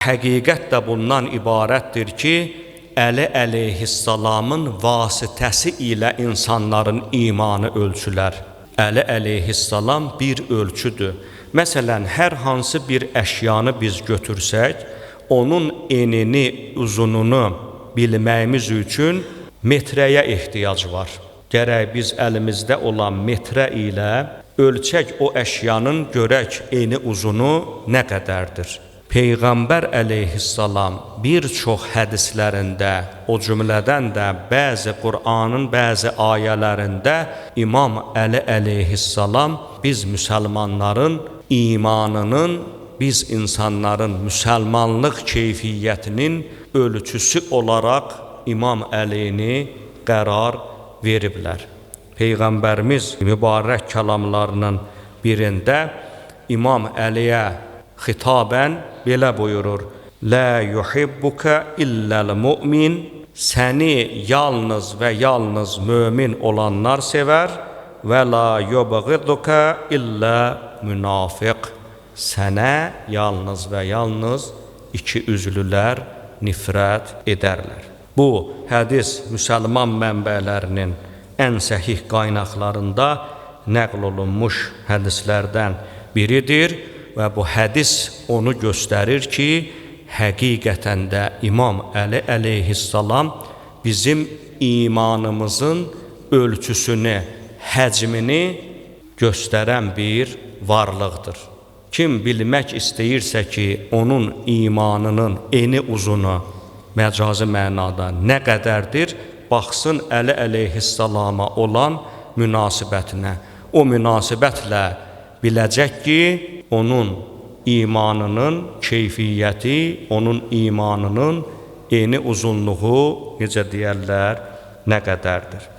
Həqiqət də bundan ibarətdir ki, Əli əleyhissalamın vasitəsi ilə insanların imanı ölçülər. Əli əleyhissalam bir ölçüdür. Məsələn, hər hansı bir əşyanı biz götürsək, onun enini, uzununu bilməyimiz üçün metrəyə ehtiyac var. Gərək biz əlimizdə olan metrə ilə ölçək o əşyanın, görək eni uzunu nə qədərdir. Peyğəmbər əleyhissalam bir çox hədislərində, o cümlədən də bəzi Qur'anın bəzi ayələrində İmam Əli əleyhissalam biz müsəlmanların imanının, biz insanların müsəlmanlıq keyfiyyətinin ölçüsü olaraq İmam Əlini qərar veriblər. Peyğəmbərimiz mübarək kəlamlarının birində İmam Əliyə xitabən belə buyurur: "Lə yuhibbuka illəl mu'min." Səni yalnız və yalnız mömin olanlar sevər və la yubghiduka illə münafiq. Sənə yalnız və yalnız iki üzlülər nifrət edərlər. Bu hədis müsəlman mənbələrinin ən səhih qaynaqlarında nəql olunmuş hədislərdən biridir və bu hədis onu göstərir ki, həqiqətən də İmam Əli əleyhissalam bizim imanımızın ölçüsünü, həcmini göstərən bir varlıqdır. Kim bilmək istəyirsə ki, onun imanının eni uzunu məcazi mənada nə qədərdir, baxsın Əli əleyhissalama olan münasibətinə. O münasibətlə biləcək ki, onun imanının keyfiyyəti, onun imanının eni uzunluğu, necə deyərlər, nə qədərdir.